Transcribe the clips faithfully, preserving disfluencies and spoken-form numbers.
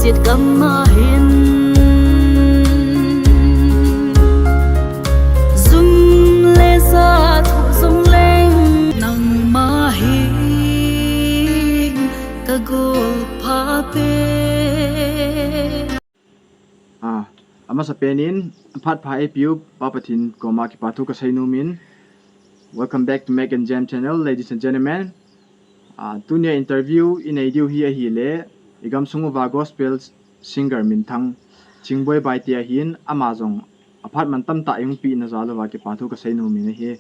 Gam a hin zum le sa thu zong leng nangma hi ka gol pha pe. Ah, amasa penin, aphat pha eipiu, Pa Pathen koma kipa thu kasei nomin. Welcome back to Mac and Jam channel, ladies and gentlemen. Ah, tunia interview inei diu hi ahile, i gamsung uva gospel singer minthang Chingboi Baite ahin, ama jong aphat mantam tah eihung peh na jal uva kipa thu kasei nomin ahi.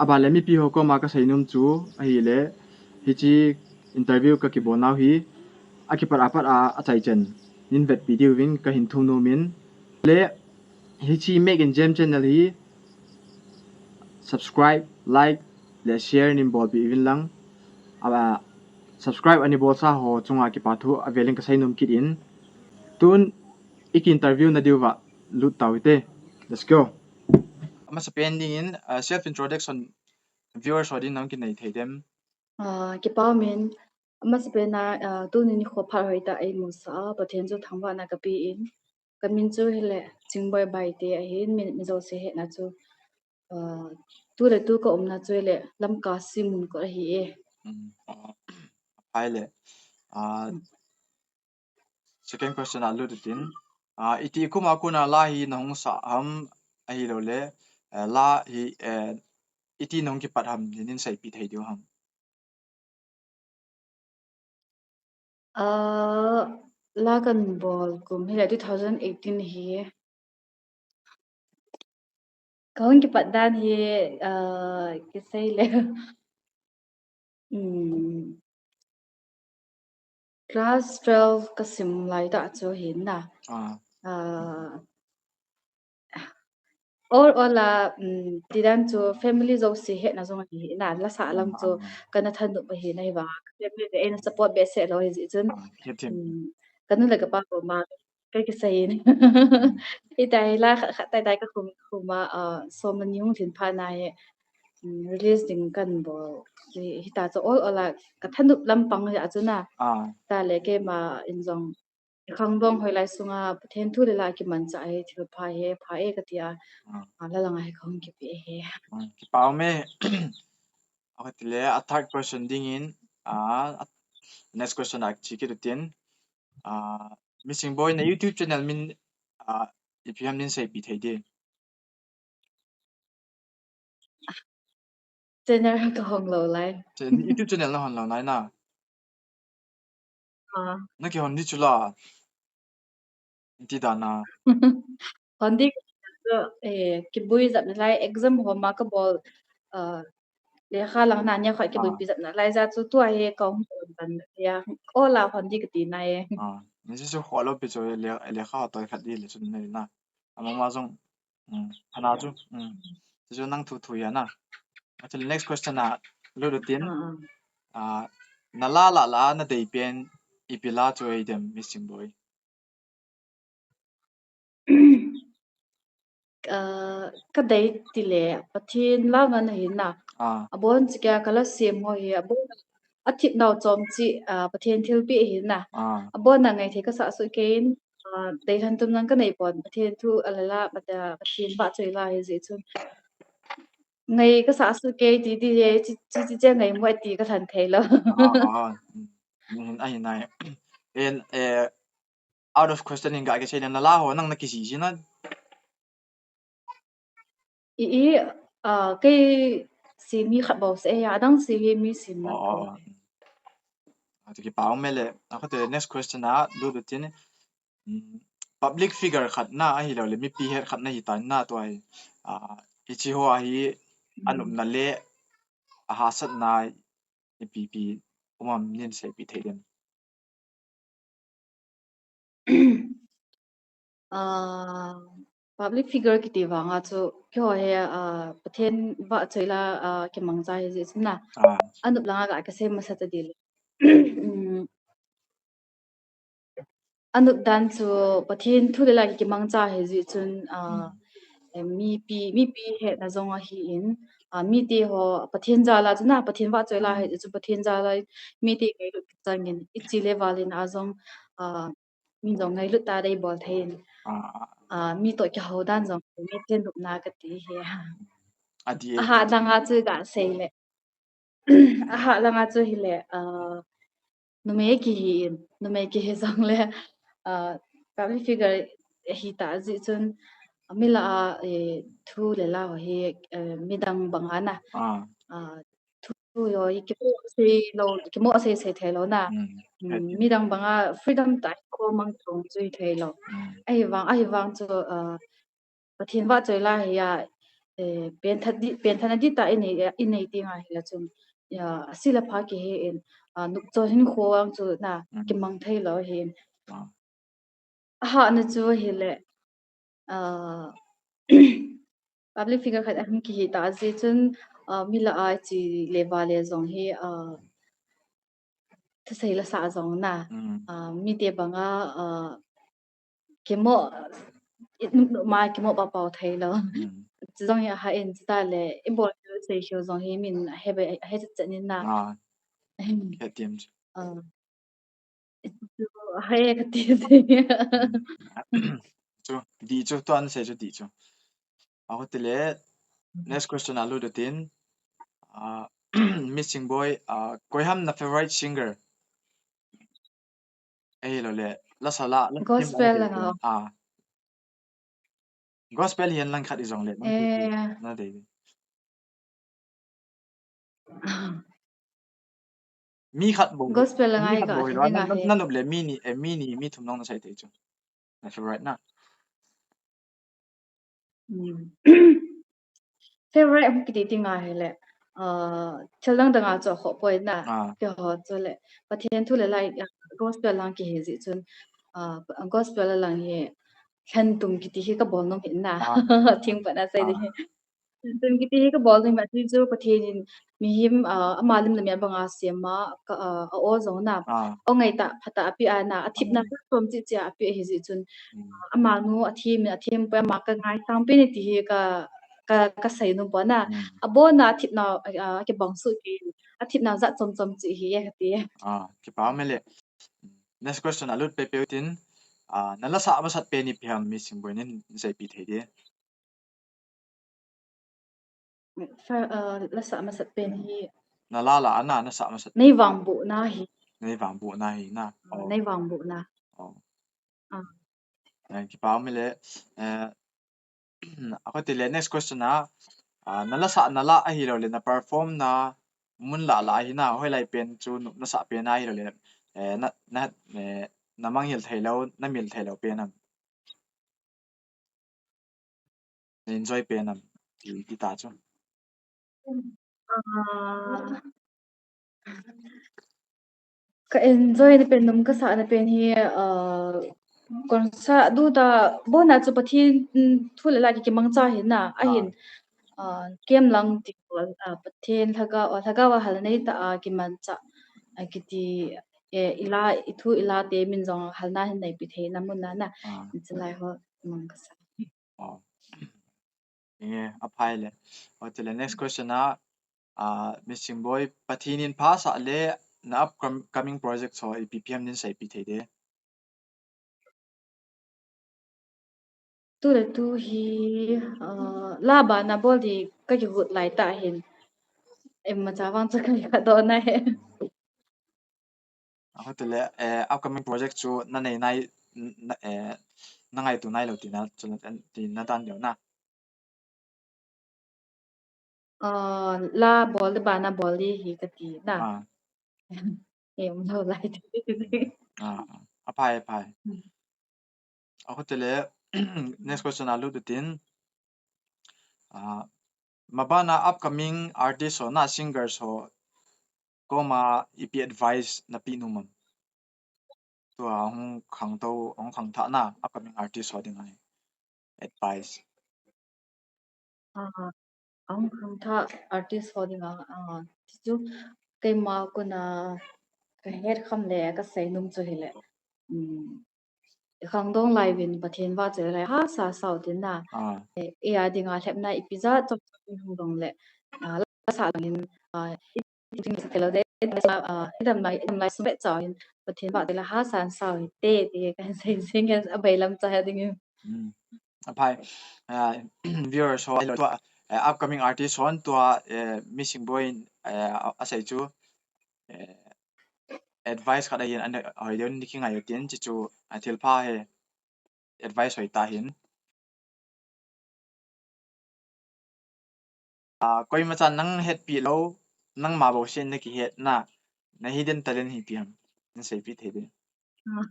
Aban le mipi ho koma kasei nom chu ahile, hiche interview kakibol nau hi, akipat apat a, achai chen nin vetpi diuvin kahin thum nomin. Le, hiche Mac and Jam channel hi subscribe, like, le share nin bolpi uvin lang. A, subscribe ana bolsa ho chunga kipa thu avelin kasei nom kit in. Tun, i ki interview na diuva lut tau hite. Let's go. Amasa pen dingin, ah, self introduction viewers ho din nang kinei thei dem. Ah, kipa umin, amasa pen a, ah, tuni nikho phat hoitah eimusah a, Pathen chu thangvahna kape in. Kamin chu hile, Chingboi Baite ahin, mi, mi jouse hetna chu, ah, tu le tu ka umna chu hile, Lamka Simun kot ahi e. Mm, ah, ahile, ah, second question a lut utin, ah, iti kum a kona la hi nahung sah ham ahilouleh, eh, la hi, eh, iti nahung kipat ham, nin, nin seipeh thei diu ham? Ah, la kan bol kum hile two thousand eighteen hi. Kahung kipat dan hi, ah, kisei le. Hmm. Class twelve kasim laitah chu ahin na. Ah. Ah, all, all a, um, tidan chu family jouse hetna jong ahi na, la sah lam chu kana thanop ahi na, hivang family te eina support behseh lou ahi jeh chun, um, kanu le kapa koma ka kisei in. Hitia hi la khat, khat tai tai ka khum, khum a, ah, som le ni hung lhin phat na hi, um, release ding kan bol. Hi, hita chu all, all a ka thanop lampang hi a chu na. Ah. Tale keima in jong i khangdong hoilai sunga Pathen thu le la kimanchah hi thilpha hi, pha e kati a. Ah. Ah, la langa hi kahung kipe hi. Ah, kipa ume. Akhat le, a third question dingin, ah, next question a che kit utin, ah, Miss Chingboi na YouTube channel min, ah, ipi ham nin seipeh thei di? Channel ka hong lou lai. Chan-, YouTube channel na hon lou lai na? Ah. Na kihon di chu la. Iti dan a. Hon di chu, eh, kibui jep nalai, exam ho ma ka bol, ah, lekha lang na nia khat kibui, ah, pi jep nalai jeh chu tua hi ka hung hon tan ya. All a hon di kati na e. Ah, ni chu chu hol lou pi chu le, lekha ho toi khat di le chu na na. Ama ma jong, um, ana chu, um, chu chu nang thu thu ya na. Achu next question a lut utin. Ah, ah. Ah, na la lah lah a na dei pen ipi la chu ei dem, Miss Chingboi? Ah, ka dei ti le Pathen la ngen ahi na. Ah. Abon chu kia ka la sem ho hi, abon a thip nau chom chu, ah, Pathen thilpeh ahi na. Ah. Abon a ngaithei ka sah sut kei in, ah, dei lhan tum nang ka nei pon, Pathen thu a la la, Pat-, ah, Pathen vahchoi la ahi jeh chun. Ngai ka sah sut kei ti ti je, chi, chi, chi, chi ngai mo ti ka lhan thei lou. Ah, ah, ah. Mm. Ahi nai. En, eh, out of question in ga kisei le na la ho nang na kisei si na. I, i, ah, kei si mi khat bou se ya, adang si hi mi si na. Oh, oh, oh. Atu kipa ume le, akhat le next question a lut utin, mm, public figure khat na ahilou le, mipi het khat na hi tan na tua hi. Ah, hiche ho a hi, mm, anopna le, ahahsatna, ipi pi, um am nin seipeh thei dem? Ah, public figure kiti vang a chu, keiho hi, ah, Pathen vahchoi la, ah, kimangcha ahi jeh chun na. Ah. Anop lang a ga kisei masa ta di le. Um, anop dan chu Pathen thu le la kimangcha ahi jeh chun, ah, mm, eh, mipi, mipi hetna jong ahi in, ah, mite ho Pathen jal a chu na, Pathen vahchoi la, mm, ahi jeh chun Pathen jal a mite ngailut chang in, i chi le val in a jong, ah, mi jong ngailut tah a dei bol thei in. Ah, Ah, mi toh kihou dan jong, mi chen nopna kati hi. Ati e. Ahah langa chu gasei le. Ahah langa chu hile, ah, numei kihi in, numei kihi jong le, ah, public figure hita jeh chun, mi lah a, eh, thu le la ho hi, eh, midang banga na. Ah. Ah, thu ho hi kimo sei lou, kimo sei sei thei lou na. Mm. Mm, midang banga freedom tah a kho mang thong chu hi thei lou. Mm. Ahivang, ahivang chu, ah, Pathen vahchoi la hi a, eh, penthat di, penthat na di tah a inei, inei ti ngai hila chun, ya, asi le pha kihi in, ah, nopchon hinkho ang chu na, Mm. kimang thei lou hi in. Ah. Ahahna chu hile, ah, public figure khat ahung kihi tah jeh chun, ah, mi lah a chi le va le jong hi, ah, thusei la sah jong na. Mm. Ah, mite banga, ah, kimo, i, ma kimo pa pau thei lou. Mm. Chu jong hi ahah in chu ta le, i bol sei khel jong hi min ahe be, ahe chet chet in na. Ah. Ahem. Khe tiam chu. Ah. Chu ahe kati thei. Mm. Chu, di chu, tuan sei chu di chu. Aho tile, next question a lut utin. Ah, Miss Chingboi, ah, koi ham na favorite singer? Ahilou le, la sa la, la Gospel langa. Ah. Gospel hihen lang khat i jong le, nang ti ti, Eh. na dei. Mi khat bou. Gospel langa Mi hi khat ka bou hi hi lo, ding na, a na, hi. Na nop le mi ni, eh, mi ni, mi thum nong na sei thei chu. Na favorite na. Mm. Favorite hung kiti ti ngai hile. Ah, thil dang dang a chu akhoh poi na. Ah. Keiho chu le. Pathen thu le la, ah, gospel lang kihi jeh chun. Ah, gospel lang hi lhentum kiti hi ka bol nom hi na. Ah. Thing pa na sei ding Ah. hi. Lhentum kiti hi ka bol nom hi, ati chu Pathen in mihem, ah, ama lim le mel banga sem a, ka, ah, a o jong na. Ah. O ngai tah, phatah a pe a na, a thepna Ah. chom cheh cheh a pe hi jeh chun. Mm. Ama nu a them in, a them poi, ama ka ngaisang pen e ti hi ka, ka, ka sei nom poi na. Mm. Abon a thepna, ah, kibang soh kei, a thepna jat chom chom cheh hi e kati. Ah, kipa um e le. Next question a lut pei pei utin. Ah, na la sa masat pen ipi ham, Miss Chingboi, nin sei pi thei di. Fa-, ah, la sa masat pen hi. Na la la a na, na sa masat. Nei vangboh na hi. Nei vangboh na hi na. Ah, oh. Nei vangboh na. Oh. Ah. Eh, kipa um e le, eh, aho tile next question a, ah, na la sa, na la ahilou le, na perform na, mun la la hi na, hoilai pen chu nu, na sa pen ahilou le, eh, na, na, eh, na mangngilh thei lou, na mil thei lou pen ham. Na enjoy pen ham, ti, ti ta chu. Ah, ka enjoy na pen, nom ka sa na pen hi, ah, concert du ta, bon a chu Pathen, mm, thu le la ki, kimangcha hi na, ahin, ah, kem lang ti ko, ah, Pathen lhagao, lhagao a hal nei ta a kimangcha, ah, kiti, eh, i la, i thu i la te min jong hal na hin nei pi thei na mun na na, ah, in chalai ho, nom ka sa. Oh. Inge, aphai le. Aho tile next question a, ah, Miss Chingboi, Pathen in pha sah le na upcoming project ho ipi ipi ham nin sei pi thei di. Tu le tu hi, ah, la bana bol di ka kigot lai ta hin. Imacha vang chu ka kidoh na he. Aho tile, eh, upcoming project chu na nei nai, n-, na, eh, na ngaito nai lou ti na, chu na, ti na dan deu na. Ah, la bol di, bana bol di hi kati na. Ah. Em lou lai ti. Ah, ah. Aphai, aphai. Hmm. Aho tile, next question a lut utin. Ah, mabana upcoming artist ho na, singers ho koma ipi advice na pe nom am? Tua hung khangtou, hung khangthah na upcoming artist ho dinga advice. Ah, hung khangthah artist ho dinga, ah, chu keima kona ka het kham le ka sei nom chu hile. Um, khangdong lai uvin Pathen vahchoi lai hahsa sa u tin na. Ah. Eh, eia dinga lhepna ipi jat chom chom hung dong le. Ah, la sa langin, ah, Thil de, ah, idam lai, idam lai sung ve chau in, Pathen vahchoi le hasan sao hite, ti kan sei jing e, abailam cha he ding in. Hmm. Aphai, ah, viewers ho, tua, eh, upcoming artist hon tua, eh, Missing Boy in, eh, a, asei chu, eh, advice khat ahin, ana, hoi deu ni kingai tin, chuchu, a thil pha he, advice hoi ta hin. Ah, koima chan nang hetpi lou, nangma bou sen na kihet na, na hidden talent hi ipi ham, na seipi thei ding. Ah.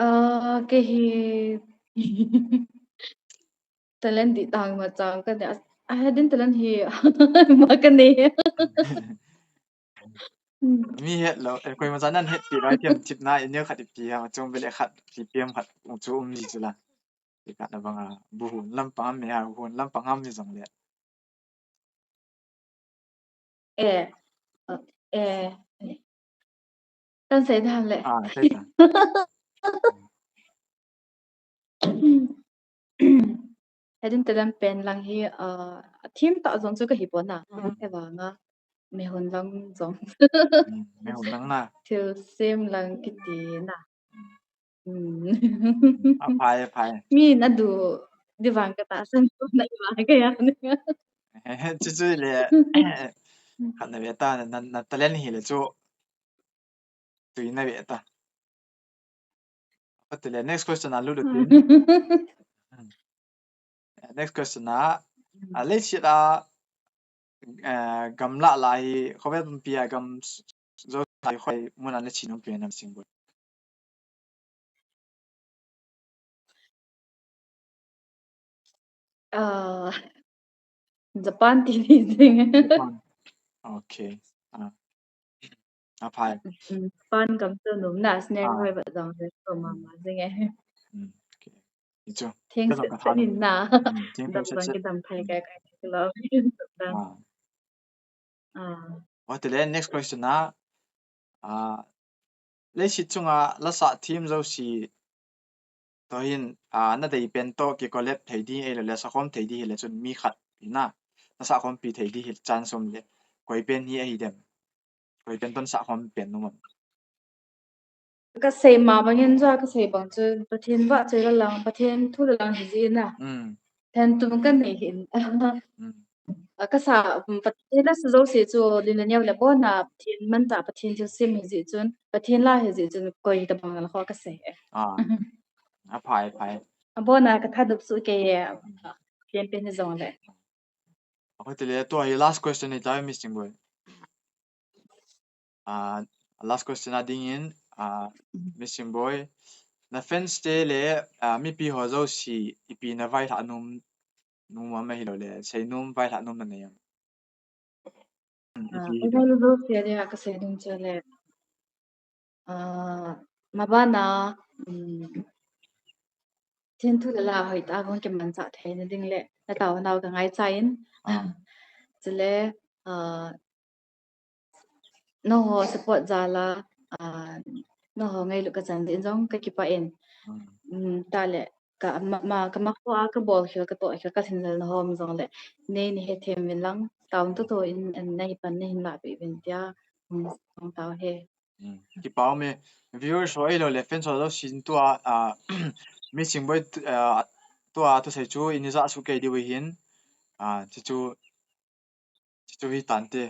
Ah, kei hi talent di tang ma chang ka ne. Ah, hidden talent hi ma ka nei. Hmm. Mi het lou, eh, koima chan nan hetpi lou, ipi ham thip na, i neo khat ipi ham, chung bele khat, ipi ham khat, um chu um ji chu la. Ti khat na banga, bu hun lampang ham, mi ha hun lampang ham mi jong le. Eh, eh, eh. Kan sei dan le. Ah, sei dan. Hidden talent pen lang hi, ah, thim ta jong chu ka hi pon a. Mm. He vanga, mi hun lang jong. Mm, mi hun lang na. Thil sem lang kiti na. Mm. Mm. Aphai, aphai. Mi na du, di vang ka tahsan ko na i vang ka ya ni. Chu chu le, khat na ve ta, na, na talent hi le chu. Tui na ve ta. Apat le, next question a lut lut in. Hmm. Next question a, a, leiset a, eh, gamla la hi, khovel pumpi a gam s-, s-, zo sa hi khoi mun a na chin um pi na Missing Boy. Ah, Japan ti ni ding. Japan. Okay. Ah. Aphai. Mm, Japan gam chu nom na, snake Ah. hoi ba jong le ko ma Mm. ma jing e. Mm, okay. Ni chu. Theng Ka jong set ka set tha in na. Mm, theng Dam set bang set. ki dam thai Mm. kai kai ki lo. Ah. Ah. Wa te le, next question a, ah, leiset chunga la sa thim jouse toh hin, ah, na dei pen toh ki collab thei di, ahilou le sa khom thei di hile chun mi khat pi na, na sa khom pi thei di hi chance um le, koi pen hi ahi dem. Koi pen toh sa khom pen nom am. Ka sei ma bang in chu, ka sei bang chu, Pathen vahchoi la lang, Pathen thu la lang hi ji na. Mm. Pathen tum ka nei hin. Mm. A ka sa, um, Pathen la sa jouse chu, lin le neo le bon a, Pathen man ta, Pathen thilsem hi ji chun, Pathen la hi ji chun, koi tabang la kho ka sei e. Ah. Aphai, aphai. A bon a ka thadup su ke e, Pathen pen hi jong le. Aphai te le, tua hi last question ni ta, Missing Boy. Ah, last question a ding in, ah, Mm. Missing Boy. Na fans te le, ah, mipi ho jouse, ipi na vaihla nom, nom am ahilou le, sei nom vaihla nom na nei am. Mm, Ah, ipi ka hi vaihla jouse a dia ka sei nom chu le. Ah, ma ban a, um, Pathen thu le la hoi ta, hung kimanchah thei na ding le, na taona u ka ngaicha in. Ah. Chule, ah, Nangho support jal a, ah, nangho ngailut ka chan jeh in jong ka kipah in. Mm. Mm, tah le, ka ma, ma, ka ma kho a, ka bol khel, ka toh khel, ka thinlel nangho um jong le, nei na hethem uvin lang, taona thotho in, in na hi pan na hin lahpeh uvin tia, um, tao he. Mm. Kipah um e, viewers ho ahilou le, fans ho jouse in tua, ah, Missing Boy, ah, tua thusei chu, in ijah suh kei diu ahin, ah, chuchu, Chuchu hi tante.